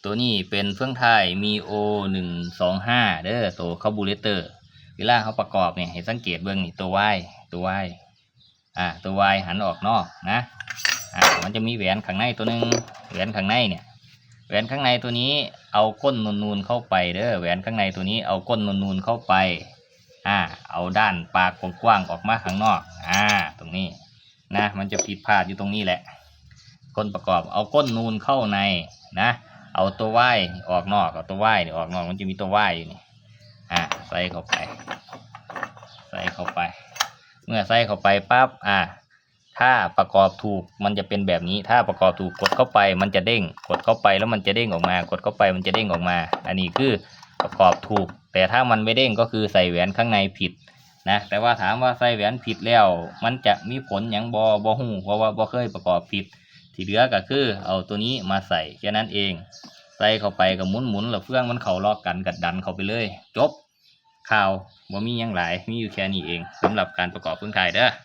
ຕົວນີ້ເປັນເຟືອງທ້າຍ ມີໂອ ໜຶ່ງ ສອງ ຫ້າ ເດີ ຕົວຄາບູເຣເຕີ. ເວລາເຮົາປະກອບນີ້ ໃຫ້ສັງເກດເບິ່ງນີ້ ຕົວ Y ຕົວ Y ອ່າ ຕົວ Y ຫັນອອກນອກນະ. ອ່າ ມັນຈະມີແຫວນຂ້າງໃນຕົວໜຶ່ງ ແຫວນຂ້າງໃນນີ້ ແຫວນຂ້າງໃນຕົວນີ້ເອົາກົ້ນນູນໆເຂົ້າໄປເດີ. ແຫວນຂ້າງໃນຕົວນີ້ເອົາກົ້ນນູນໆເຂົ້າໄປ. ອ່າ ເອົາດ້ານປາກກວ້າງໆອອກມາຂ້າງນອກ. ອ່າ ຕົງນີ້ນະ ມັນຈະຜິດພາດຢູ່ຕົງນີ້ແຫຼະ. ຄົນປະກອບ ເອົາກົ້ນນູນເຂົ້າໃນນະ ເອົາຕົວ Y ອອກນອກ ເອົາຕົວ Y ນີ້ອອກນອກ ມັນຈະມີຕົວ Y ຢູ່ນີ້. ອ່າ ໃສ່ເຂົ້າໄປ ໃສ່ເຂົ້າໄປ. ເມື່ອໃສ່ເຂົ້າໄປປັບ ອ່າ ຖ້າປະກອບຖືກ ມັນຈະເປັນແບບນີ້. ຖ້າປະກອບຖືກ ກົດເຂົ້າໄປ ມັນຈະເດ້ງ ກົດເຂົ້າໄປແລ້ວມັນຈະເດ້ງອອກມາ ກົດເຂົ້າໄປ ມັນຈະເດ້ງອອກມາ. ອັນນີ້ຄືປະກອບຖືກ ແຕ່ຖ້າມັນບໍ່ເດ້ງ ກໍຄືໃສ່ແຫວນຂ້າງໃນຜິດນະ. ແຕ່ວ່າຖາມວ່າໃສ່ແຫວນຜິດແລ້ວ ມັນຈະມີຜົນຫຍັງບໍ່? ບໍ່ຮູ້ ເພາະວ່າບໍ່ເຄີຍປະກອບຜິດ. ທີ່ເຫຼືອກໍຄືເອົາຕົວນີ້ມາໃສ່ ແຄ່ນັ້ນເອງ. ໃສ່ເຂົ້າໄປກໍໝູນໆ ແລ້ວເຟືອງມັນເຂົ້າລັອກກັນ ກໍດັນເຂົ້າໄປເລີຍ. ຈົບຂ່າວ ບໍ່ມີຫຍັງຫຼາຍ ມີຢູ່ແຄ່ນີ້ເອງ ສຳລັບການປະກອບເຟືອງທ້າຍເດີ.